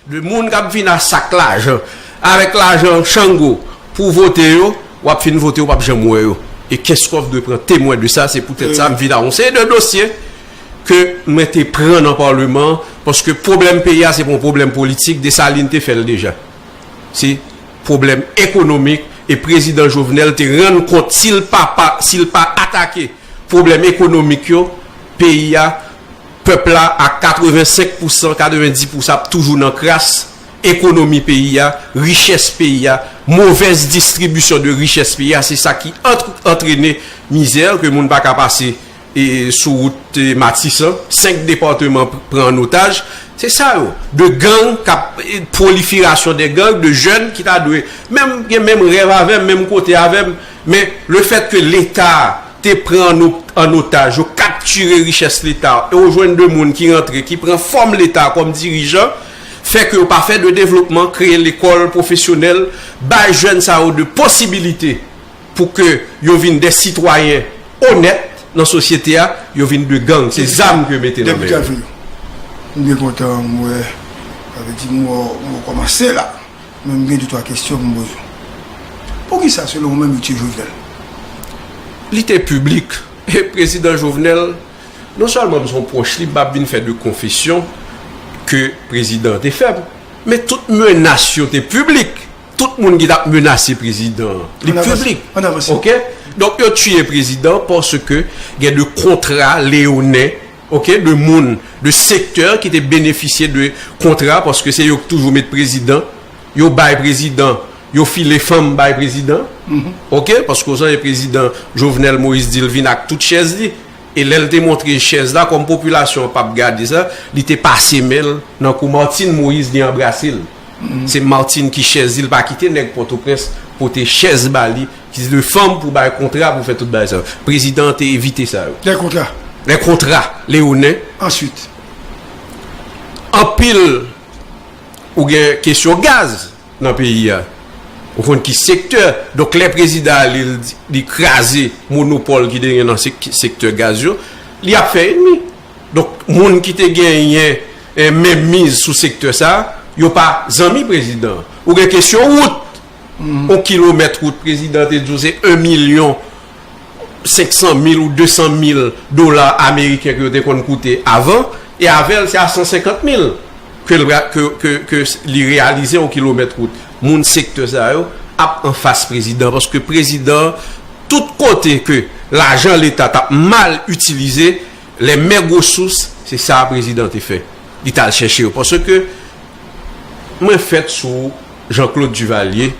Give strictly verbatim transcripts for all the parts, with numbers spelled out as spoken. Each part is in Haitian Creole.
De moun k ap vin a sak lajan, avèk lajan Chango, pou vote yo, w ap fin vote, w p ap janm wè yo. E Kenskòf dwe pran temwen de sa, se poutèt sa m vin a yon seri de dosye ke mwen te pran nan Palman an, paske pwoblèm peyi a, se pa yon pwoblèm politik, Desalin te fè l deja. Se pwoblèm ekonomik, e prezidan Jovenel te rann kont, si l pa, pa, si l pa atake pwoblèm ekonomik yo, peyi a, pèp la, a katrevensenk pousan, katrevendis pousan, ap toujou nan kras. Ekonomi peyi a, richès peyi a, movèz distribisyon de richès peyi a, se sa ki ant-, antrene mizè ke moun pa ka pase e sou wout, e, Matisan, senk depatman pr-, pran an otaj. Se sa yo. De gang, k ap, e, pwolifirasyon de gang, de jèn ki ta dwe menm, gen menm rèv avè m, menm kote avè m. Men, lefètke Leta te pran an o-, an otaj, yo kaptire richès Leta, e yo jwenn de moun ki rantre, ki pran fòm Leta kòm dirijan, fè ke yo pa fè de devlopman, kreye lekòl pwofesyonèl, bay jèn sa yo de posibilite pou ke yo vin de sitwayen onèt nan sosyete a, yo vin de gang. Se zam ke yo mete nan men yo. Depite Alfredo, m byen kontan m wè, sa vle di m wè w kòmanse la. Men m gen de twa kesyon pou m poze w. Poukisa, selon ou menm, yo tiye Jovenel? Li te piblik. E prezidan Jovenel, non sèlman m se yon pwòch li, m p ap vin fè de konfesyon ke prezidan an te fè m, men tout menas yo te piblik. Tout moun ki t ap menase prezidan an, li piblik. Ann avanse. Oke? Donk, yo tiye prezidan paske gen de kontra leyonen, oke, de moun, de sektè ki te benefisye de kontra, paske se yo ki toujou met prezidan, yo bay prezidan, yo file fanm bay prezidan. Oke? Paske w sonje prezidan Jovenel Moïse di l vin ak tout chèz li. E lè l te montre chèz la, kòm popilasyon an p ap gade sa, li te pase men l nan kou. Martine Moïse li anbrase l. Se Martine ki chèz li, l pa kite nèg Pòtoprens pote chèz ba li, ki de fanm pou bay kontra, pou fè tout bagay sa yo. Prezidan an te evite sa yo. Lè kontra. Lè kontra, leyonen. Answit. Anpil, ou gen kesyon gaz nan peyi a. Ou konn ki sektè. Donk, lè prezidan ale, li, li kraze monopòl ki te gen nan sek-, sektè gaz yo, li ap fè enmi. Donk, moun ki te genyen, eh, menm miz sou sektè sa a, yo pa zanmi prezidan. Ou gen kesyon wout. Yon kilomèt wout, prezidan te di w se en milyon senk san mil ou de san mil dola ameriken ke yo te konn koute avan, e avè l, se a san senkant mil ke l ra-, ke, ke, ke s-, li reyalize yon kilomèt wout. Moun sektè sa yo ap anfas prezidan, paske prezidan, tout kote ke lajan Leta t ap mal itilize, lè mè gwo sous, se sa prezidan te fè. Li t al chèche yo. Paske mwen fèt sou Jean-Claude Duvalier,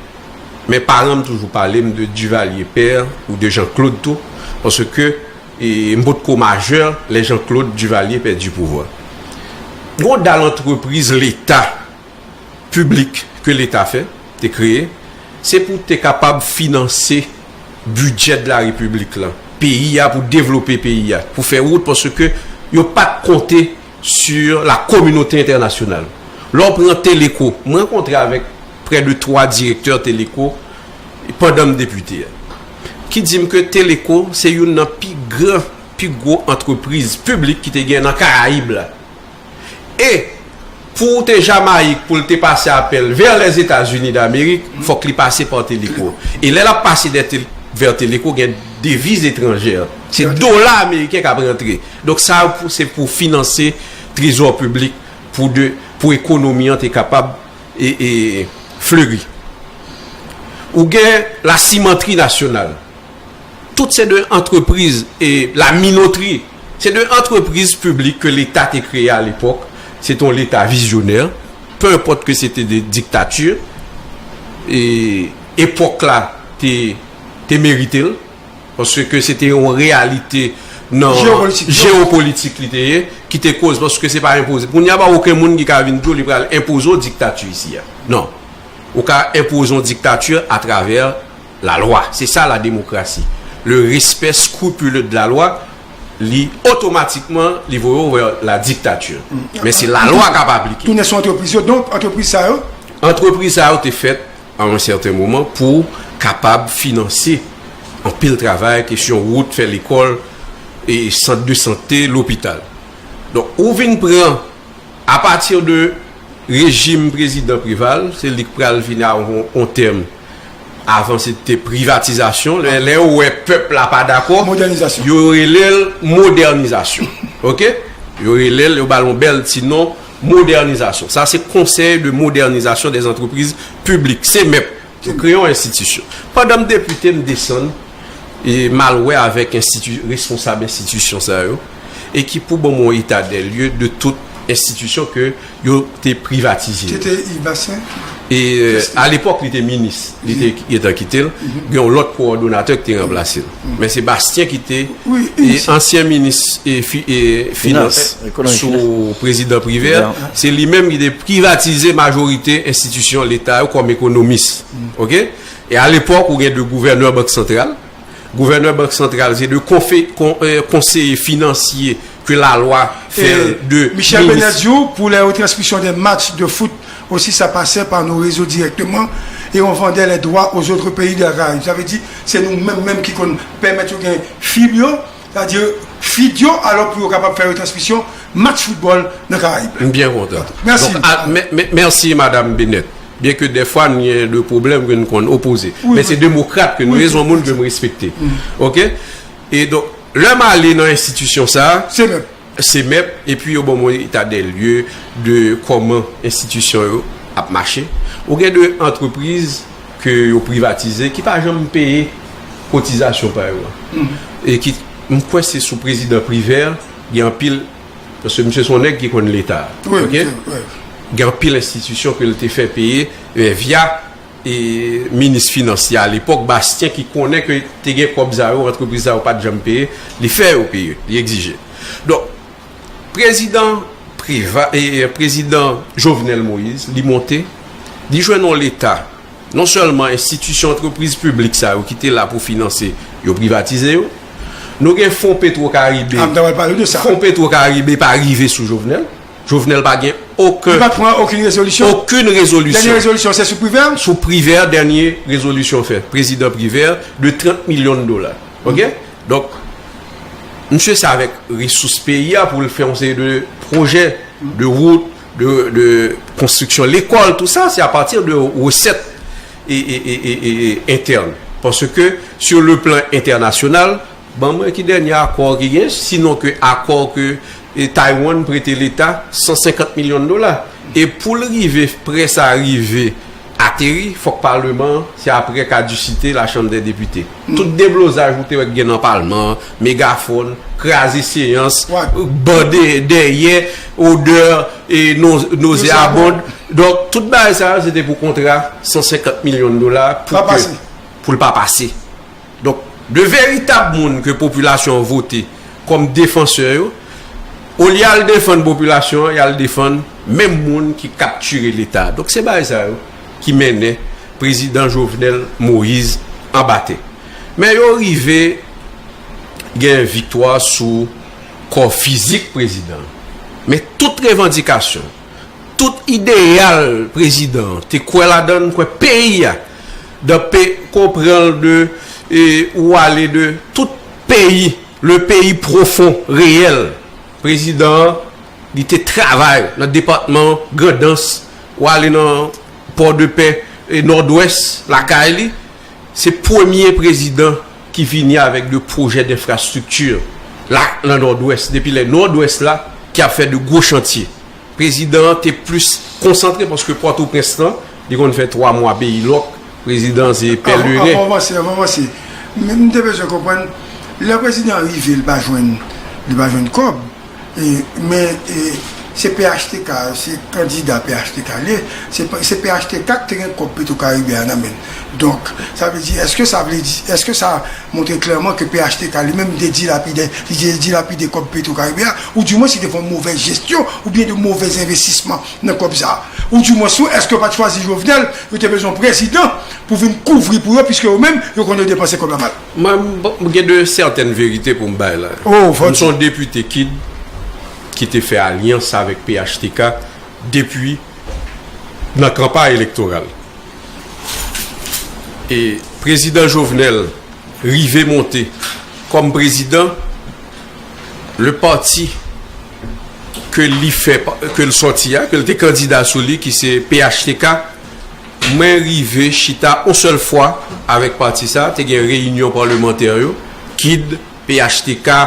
men paran m toujou pale m de Duvalier père ou de Jean-Claude tou, paske, e, m potko majè lè Jean-Claude Duvalier pèdi pouvwa. Gon dal antrepriz Leta, piblik ke Leta fè, te kreye, se pou te kapab finanse bidjè de la Repiblik la, peyi a, pou devlope peyi a, pou fè wout, paske yo pa t konte sur la communauté internationale. Lè w pran Teleco, mwen rankontre avèk prè de twa direktè Teleco pandan m depite a, ki di m ke Teleco se youn nan pi gran, pi gwo antrepriz piblik ki te gen nan Karayib la. E pou w te Jamayik, pou l te pase apèl vers les États-Unis d'Amérique, fòk li pase pa Teleco. E lè l ap pase dè Tel-, vers Teleco, gen deviz etranjè. Se dola ameriken k ap rantre. Donk sa pou, se pou finanse trezò piblik, pou de, pou ekonomi an te kapab e, e fleri. Ou gen la Cimenterie Nationale. Tout se de antrepriz, e la Minoterie, se de antrepriz piblik ke Leta te kreye a lepòk. Se te yon Leta vizyonè, pe enpòt ke se te de diktati, e epòk la te, te merite l, paske se te yon reyalite nan jewopolitik li te ye, ki te koz, paske se pa enpoze. Kounye a, pa okenn moun ki ka vin di w li pral enpoze w diktati isi a. Non. Ou ka enpoze yon diktati atravè lalwa. Se sa la demokrasi. Le respect scrupuleux de la loi, li otomatikman, li voye w vè la diktatè. Men se lalwa k ap aplike. Tounen sou antrepriz yo. Donk, antrepriz sa yo? Antrepriz sa yo te fèt a yon sèten moman pou kapab finanse anpil travay, kesyon wout, fè lekòl, e sant de sante, lopital. Donk, ou vin pran, apati de rejim prezidan Preval, se li k pral vin a yon, yon tèm. Avan se te privatizasyon. Lè, lè yo wè pèp la pa dakò, modènizasyon, yo rele l modènizasyon. Oke? Yo rele l, yo ba l yon bèl ti non, modènizasyon. Sa se Conseil de Modernisation des Entreprises Publiques, CMEP. Yo kreye yon enstitisyon. Pandan m depite, m desann, e m al wè avèk enstiti-, responsab enstitisyon sa yo, e ki pou ban m yon eta dè lye de tout enstitisyon ke yo te privatize. Ki te Yves Bastien? E, euh, a lepòk, li te minis. Li te, li te kite l. Gen yon lòt kowòdonatè ki te ranplase l. Men se Bastien ki te, wi, e, ansyen minis, e, fi-, e, finans sou prezidan Privert. Se li menm ki te privatize majorite enstitisyon Leta yo kòm ekonomis. Oke? E a lepòk, ou gen de gouvènè bank santral. Gouvènè bank santral, se de konfe-, kon-, eh, konseye finansye ke lalwa fè l de minis. Michel Benet di w, pour les retransmissions des matchs de foot aussi, ça passait par nos réseaux directement et on vendait les droits aux autres pays de la Caraïbe. Sa vle di, se nou menm menm ki konn pèmèt yo gen fib yo, sètadi fid yo, alò pou yo kapab fè retransmisyon match foutbòl nan Karayib. M byen kontan. Mèsi. Donk, a, mè-, mè-, mèsi, Madam Benet. Byen ke dèfwa n gen de pwoblèm ke n konn opoze. Wi, men se demokrat ke nou ye, se yon moun ke m respekte. Oke? E donk, lè m ale nan enstitisyon sa a, CMEP, epi yo ban m yon eta dè lye de kòman enstitisyon yo ap mache. Ou gen de antrepriz ke yo privatize ki pa janm peye kotizasyon pa yo an. E ki, m kwè se sou prezidan Privert, gen anpil, paske misye se yon nèg ki konn Leta. Wi, oke? Gen anpil enstitisyon ke l te fè peye, men via, e, minis finans a lepòk, Bastien, ki konnen ke te gen kòb sa yo, antrepriz sa yo pa t janm peye, li fè yo peye, li egzije. Donk, prezidan Preva-, e, e, prezidan Jovenel Moïse, li monte, li jwenn yon Leta, non sèlman enstitisyon, antrepriz piblik sa yo ki te la pou finanse, yo privatize yo. Nou gen Fon Petwo Karibe. A, m ta pral pale de sa. Fon Petwo Karibe pa rive sou Jovenel. Jovenel pa gen okenn, li pa t pran okenn rezolisyon. Okenn rezolisyon. Dènye rezolisyon, se sou Privert? Sou Privert, dènye rezolisyon fè. Prezidan Privert, de trant milyon dola. Oke? Donk, misye se avèk resous peyi a pou l fè yon seri de pwojè, de wout, de, de konstriksyon lekòl, tou sa, se apati de resèt e, e, e, e, e, entèn. Paske, sur le plan entènasyonal, ban mwen ki dènye akò ki gen, sinon ke akò ke, e, Taiwan prete Leta san senkant milyon dola. E pou l rive, prè sa rive ateri, fòk Palman an, se apre kadisite Lachanm dè Depite. Tout deblozaj ou te wè k gen nan Palman an, megafòn, kraze seyans, bande dèyè, odè, e, no-, nozeyabond. Donk, tout bagay sa yo, se te pou kontra san senkant milyon dola pou ke, pou l pa pase. Donk, de veritab moun ke popilasyon an vote kòm defansè yo, olye al defann popilasyon an, y al defann menm moun ki kaptire Leta. Donk, se bagay sa yo ki mennen prezidan Jovenel Moïse anba tè. Men yo rive gen viktwa sou kò fizik prezidan an. Men tout revandikasyon, tout ideyal prezidan an te kwè ladan l, kwè peyi a, dan pe konprann de, e, ou ale de tout peyi, le pays profond, réel. Prezidan an, li te travay nan depatman Grandans, ou ale nan Pòdepè, e, Nòdwès, lakay li. Se premye prezidan ki vini avèk de pwojè denfrastrikti la, nan Nòdwès, depi lè Nòdwès la, ki ap fè de gwo chantye. Prezidan an te plis konsantre paske Pòtoprens lan, li konn fè twa mwa peyi lòk, prezidan se pèleren. Anvan, anvan w vanse, anvan w vanse. Men m te bezwen konprann, lè prezidan an rive, li pa jwenn, li pa jwenn kòb. E, men, e, se P H T K, se kandida P H T K li ye, se, se P H T K ki te gen kòb Petro Caribe a nan men l. Donk, sa vle di, èske sa vle di, èske sa montre klèman ke P H T K li menm te dilapide, li te dilapide kòb Petro Caribe a, oudimwens li te fè yon movèz jesyon, oubyen de movèz envestisman nan kòb sa a? Oudimwens tou, èske yo pa t chwazi Jovenel, yo te bezwen yon prezidan pou vin kouvri pou yo, piske yo menm, yo konn yo depanse kòb la mal? Mwen, m, m gen de sètèn verite pou m bay la. Oh, fò di. M se yon depite kid ki te fè alyans avèk P H T K depi nan kanpay elektoral. E prezidan Jovenel rive monte kòm prezidan, le parti ke li fè, ke l sòti a, ke l te kandida sou li, ki se P H T K, mwen rive chita yon sèl fwa avèk pati sa, te gen reyinyon palmantè yo, kid, P H T K,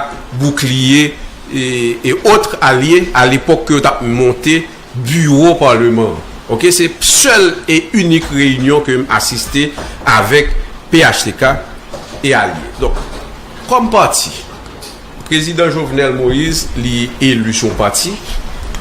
Boukliye, e, e ot alye, a lepòk ke yo t ap monte biwo palman an. Oke, se sèl e inik reyinyon ke m asiste avèk P H T K e alye. Donk, kòm pati, Prezidan Jovenel Moïse, li eli sou yon pati.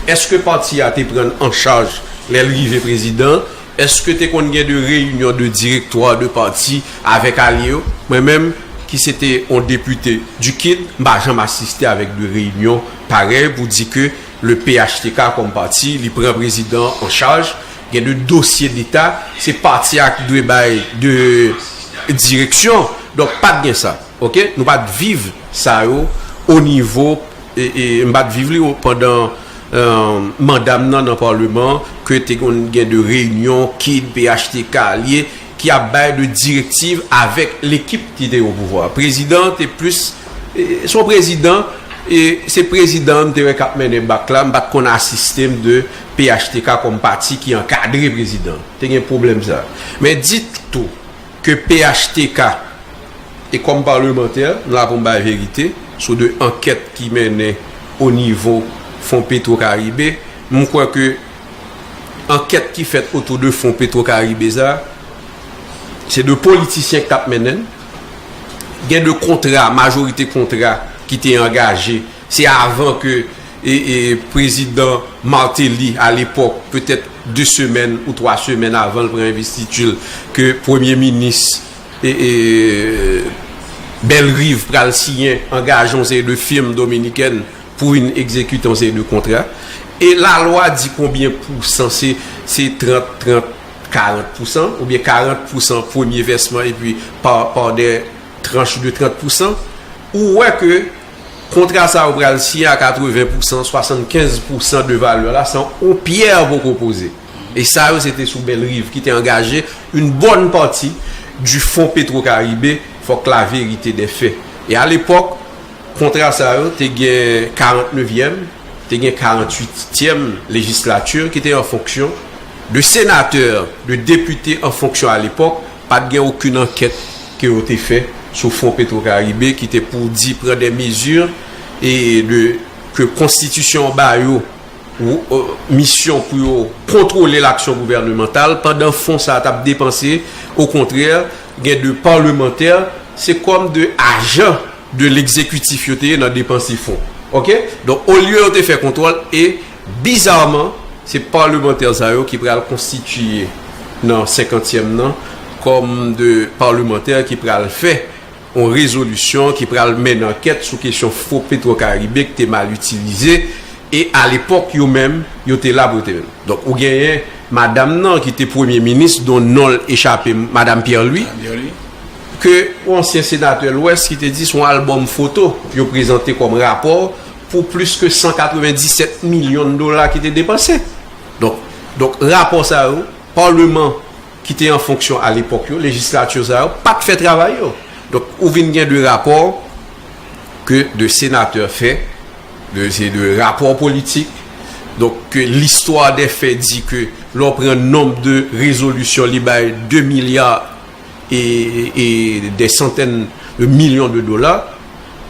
Èske pati a te pran l an chaj lè l rive prezidan? Èske te konn gen de reyinyon de direktwa de pati avèk alye yo? Mwen menm, ki se te yon depite du kid, m pa janm asiste avèk de reyinyon parèy pou di ke le P H T K kòm pati, li pran prezidan an chaj, gen de dosye deta, se pati a ki dwe bay de direksyon. Donk, pa t gen sa. Oke? Nou pa t viv sa yo o nivo, e, e, m pa t viv li o, pandan, e, manda m nan nan palman, ke te konn gen de reyinyon, kid, P H T K, alye, ki ap bay de direktiv avèk lekip ki te o pouvwa. Prezidan te plis, e, se yon prezidan, e se prezidan m te wè k ap mennen bak la, m pa t konn asiste m de P H T K kòm pati ki ankadre prezidan. Te gen pwoblèm sa. Men di tou ke P H T K, e kòm palmantè, m la pou m bay verite sou de ankèt ki mennen o nivo Fon Petro Karibe, m kwè ke ankèt ki fèt otou de Fon Petro Karibe sa, se de politisyen k t ap mennen l. Gen de kontra, majorite kontra ki te angaje, se avan ke, e, e, prezidan Martelly, a lepòk, petèt de semèn ou twa semèn avan l pran envestiti l, ke premye minis, e, e, Bellerive pral siyen, angaje yon seri de fim dominikèn pou vin egzekite yon seri de kontra. E lalwa di konbyen pousan, se, se trant, trant, karant pousan, oubyen karant pousan premye vèsman, epi pa, pa de tranch de trant pousan, ou wè ke kontra sa yo pral siyen a katreven pousan, swasannkenz pousan de valè la, san yon pyè poko poze. E sa yo, se te sou Bellerive, ki te angaje une bonne partie du Fonds Petro Caribe, fòk la verite dè fè. E a lepòk, kontra sa yo te gen karantnevyèm, te gen karantwityèm lejislati ki te an fonksyon, de senatè, de depite an fonksyon a lepòk, pa t gen okenn ankèt ke yo te fè sou Fon Petro Karibe ki te pou di pran de mezi e de, ke konstitisyon an ba yo, ou, e, misyon pou yo kontwole laksyon gouvènemantal pandan fon sa a t ap depanse. Okontrè, gen de palmantè, se kòm de ajan de legzekitif yo te ye nan depanse fon. Oke? Donk, olye yo te fè kontwòl, e bizarman, se palmantè sa yo ki pral konstitiye nan senkantyèm nan kòm de palmantè ki pral fè yon rezolisyon ki pral mennen ankèt sou kesyon Fon Petro Karibe ki te mal itilize, e a lepòk, yo menm, yo te la pou yo te menm. Donk, ou genyen madanm nan ki te premye minis, dont non l echape m, madanm Pierre Louis, ke yon ansyen senatè Lwès ki te di se yon albòm foto yo prezante kòm rapò pou plis ke san katrevenndisèt milyon dola ki te depanse. Donk, donk rapò sa yo, palman ki te an fonksyon a lepòk yo, lejislati sa yo, pa t fè travay yo. Donk, ou vin gen de rapò ke de senatè fè, de, se de rapò politik. Donk, ke listwa dè fè di ke lè w pran nonb de rezolisyon, li bay de milya e, e dè santèn de milyon de dola,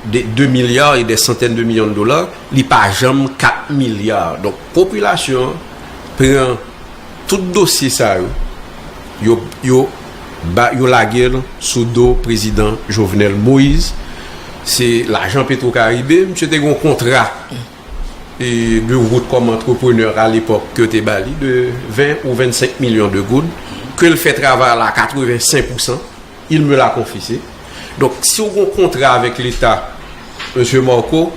de, de milya e dè santèn de milyon de dola, li pa janm kat milya. Donk, popilasyon an pran tout dosye sa yo, yo, yo, ba, yo lage l sou do prezidan Jovenel Moïse. Se lajan Petro Karibe, misye te gen yon kontra e de wout kòm antreprenè a lepòk ke yo te ba li de ven ou vennsenk milyon de goud, ke l fè travay la katrevensenk pousan, il me l'a confisé. Donk, si w gen yon kontra avèk Leta, mesye Marco,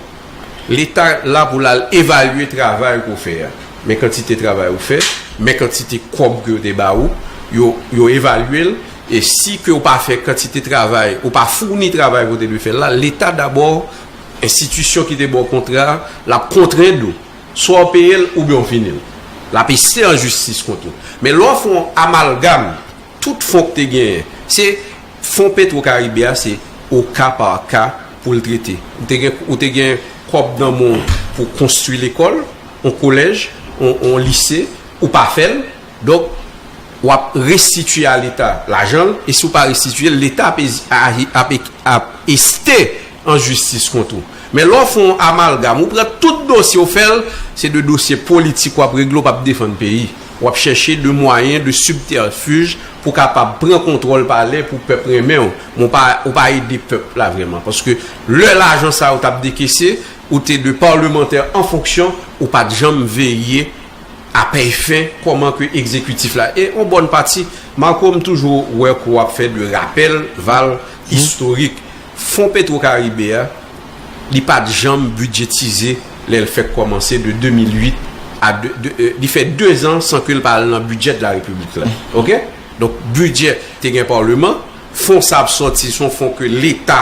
Leta la pou l al evalye travay ke w fè a. Men kantite travay ou fè, men kantite kòb ke yo te ba ou, yo, yo evalye l, e si ke w pa fè kantite travay, ou pa founi travay ke w te dwe fè l la, Leta dabò, enstitisyon ki te ba w kontra a, l ap kontrenn ou. Swa w peye l oubyen w fini l. L ap eseye an jistis kont ou. Men lè w fè yon amalgam, tout fon k te genyen, se fon Petro Karibe a, se o ka pa ka pou l trete. Ou te gen, ou te gen kòb nan men w pou konstwi lekòl, yon kolèj, yon, yon lise, ou pa fè l, donk, w ap restitiye a Leta lajan l, e si w pa restitiye l, Leta ap, ezi- a- ap, ap este an jistis kont ou. Men lè w fè yon amalgam, ou pran tout dosye w fè l, se de dosye politik w ap regle, w p ap defann peyi. W ap chèche de mwayen, de sibtèfij pou w kapab pran kontwòl palè pou pèp renmen w. Men w pa, ou pa ede pèp la vrèman. Paske lè lajan sa yo t ap dekese, ou te de palmantè an fonksyon, ou pa t janm veye a pèy fen kòman ke egzekitif la. E yon bòn pati, Marco, m toujou wè ke w ap fè de rapèl, Val, istorik. Fon Petro Caribe a, li pa t janm bidjetize lè l fèk kòmanse de de mil uit a de, de, euh, li fè de zan san ke l pa al nan bidjè de la Repiblik la. Oke? Donk, bidjè te gen palman, fon sa ap sòti, se yon fon ke Leta,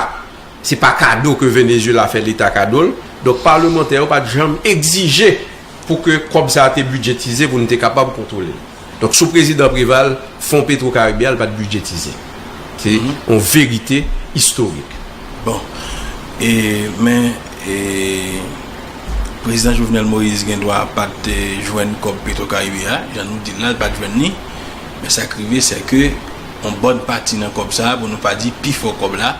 se pa kado ke Venezuela fè Leta kado l. Donk, palmantè yo pa t janm egzije pou ke kòb sa a te bidjetize pou n te kapab kontwole l. Donk, sou prezidan Preval, fon Petro Caribe a, l pa t bidjetize. Se yon verite istorik. Bon. E, men, e, prezidan Jovenel Moïse gen dwa pa t, e, jwenn kòb Petro Caribe a, jan nou di l la, l pa t jwenn li. Men sa k rive, se ke yon bòn pati nan kòb sa a, pou nou pa di pifò kòb la,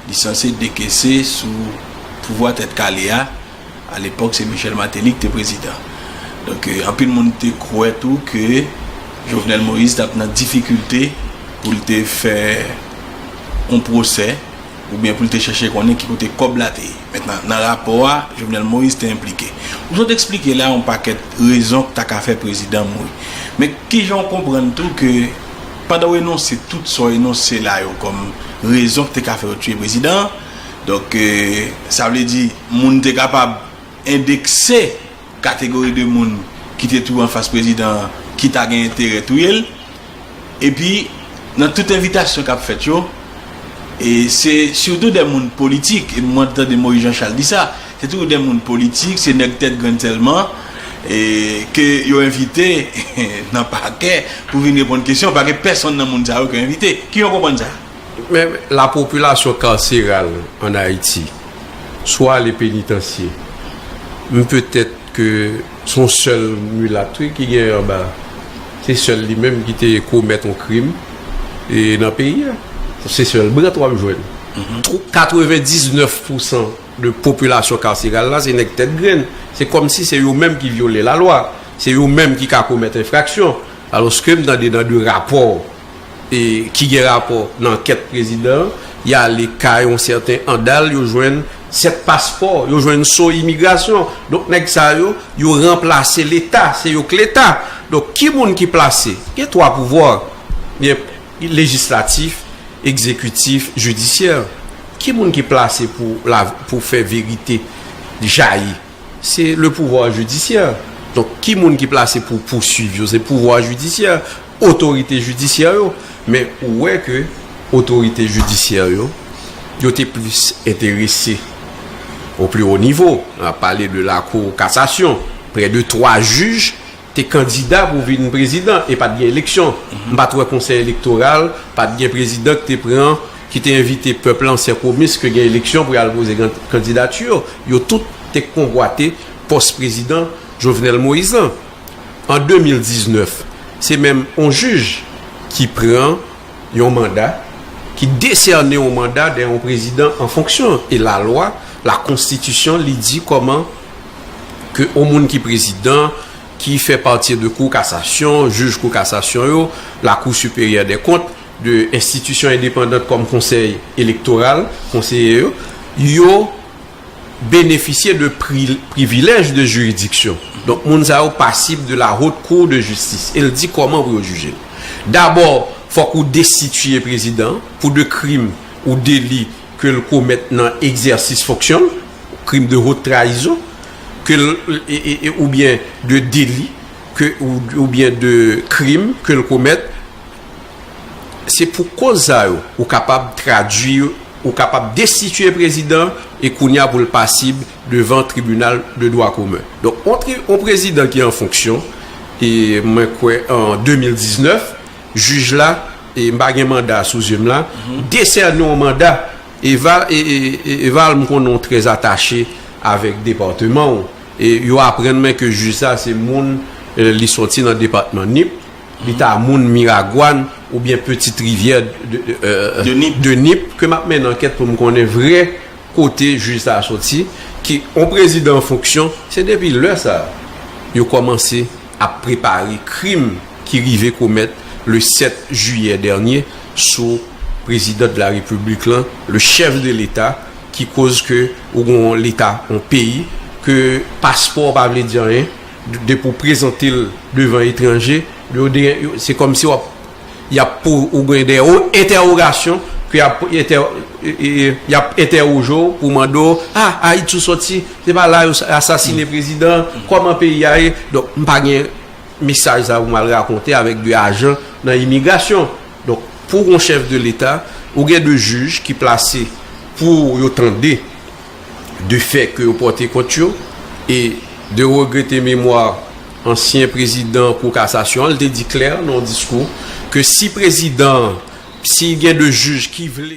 li sanse dekese sou pouvwa Tèt Kale a. Alepòk, se Michel Martelly ki te prezidan. Donk, e, anpil moun te kwè tou ke Jovenel Moïse t ap nan difikilte pou l te fè yon pwosè, oubyen pou l te chèche konnen ki kote kòb la te ye. Mentnan, nan rapò a, Jovenel Moïse te enplike. Ou sot eksplike la yon pakèt rezon k ta ka fè prezidan mouri. Men kijan w konprann tou ke pandan w enonse tout sa w enonse la yo kòm rezon k te ka fè yo tiye prezidan an, donk, e, sa vle di moun te kapab endekse kategori de moun ki te tou anfas prezidan an ki ta gen enterè touye l. Epi, nan tout envitasyon k ap fèt yo, e se sitou de moun politik, e mwen tande Moïse Jean Charles di sa, se toujou de moun politik, se nèg tèt grenn sèlman, e ke yo envite nan pakè pou vin reponn kesyon, pa gen pèsonn nan moun sa yo ke yo envite. Kijan w konprann sa? Men la popilasyon karseral an Ayiti, swa le penitansye, m petèt ke se yon sèl milat wi ki gen anba. Se sèl li menm ki te komèt yon krim e nan peyi a. Se sèl Brant w ap jwenn. Tro- katrevendiznèf pousan de popilasyon karseral la, se nèg tèt grenn. Se kòmsi se yo menm ki vyole lalwa. Se yo menm ki ka komèt enfraksyon. Alòske m tande nan de rapò e ki gen rapò nan ankèt prezidan an, y ale kay yon sèten Andal, yo jwenn sèt paspò, yo jwenn so imigrasyon. Donk, nèg sa yo, yo ranplase Leta, se yo k Leta. Donk, ki moun ki plase? Gen twa pouvwa, gen lejislatif, egzekitif, jidisyè. Ki moun ki plase pou la, pou fè verite jayi? Se le pouvwa jidisyè. Donk, ki moun ki plase pou pouswiv yo? Se pouvwa jidisyè, otorite jidisyè yo. Men ou wè ke otorite jidisyè yo, yo te plis enterese o pli wo nivo. N ap pale de lakou kasasyon. Prè de twa jij te kandida pou vin prezidan e pa t gen eleksyon. M pa t wè konsèy elektoral, pa t gen prezidan ki te pran, ki te envite pèp la an sè komis ke gen eleksyon pou y al poze kan- kandidati yo. Yo tout te konvwate pòs prezidan Jovenel Moïse lan. An de mil diznèf, se menm yon jij ki pran yon manda, ki desène yon manda dè yon prezidan an fonksyon. E lalwa, lakonstitisyon, li di kòman ke yon moun ki prezidan, ki fè pati de kou kasasyon, jij kou kasasyon yo, lakou siperyè dè kont, de enstitisyon endepandant kòm konsèy elektoral, konseye yo, yo benefisye de pri- privilèj de jiridiksyon. Donk, moun sa yo pasib de la haute cour de justice. E l di kòman pou yo jije l. Dabò, fòk ou destitiye prezidan pou de krim ou deli ke l komèt nan egzèsis fonksyon l, krim de haute trahison, ke l, e, e, e, oubyen de deli, ke, ou, oubyen de krim ke l komèt. Se pou koz sa yo, ou kapab tradui, ou kapab destitiye prezidan e kounye a pou l pasib devan tribinal de dwa komen. Donk, yon tri- yon prezidan ki an fonksyon, e mwen kwè an de mil diznèf, jij la, e m pa gen manda sou zye m la, desène yon manda, e Val, e, e, e, e Val, m konnen w trè atache avèk depatman w, E yo aprann mwen ke jij sa se moun, eh, li soti nan depatman Nip, li ta moun Miragwàn oubyen Petite Rivière de, de, eh, De Nip. de Nip ke m ap mennen ankèt pou m konnen vrè kote jij sa soti, ki yon prezidan an fonksyon, se depi lè sa yo kòmanse ap prepare krim ki rive komèt le sèt jiyè dènye sou prezidan de la repiblik lan, le chèf de leta, ki koz ke ou gen yon leta, yon peyi, ke paspò pa vle di anyen, depi w prezante l devan etranje, yo de- yo- se kòmsi w ap y ap pou ou gen de entèwogasyon ke y ap entè, e- e- y ap entèwoje w pou mande w, ah, Ayiti ou soti, se pa la yo asasine prezidan, kòman peyi a ye? Donk m pa gen mesaj sa pou m al rakonte avèk de ajan nan imigrasyon. Donk pou yon chèf de leta, ou gen de jij ki plase pou yo tande de fè ke yo pòte kont yo, e de regrete memwa ansyen prezidan kou kasasyon an, li te di klè nan yon diskou ke si prezidan, si gen de jij ki vle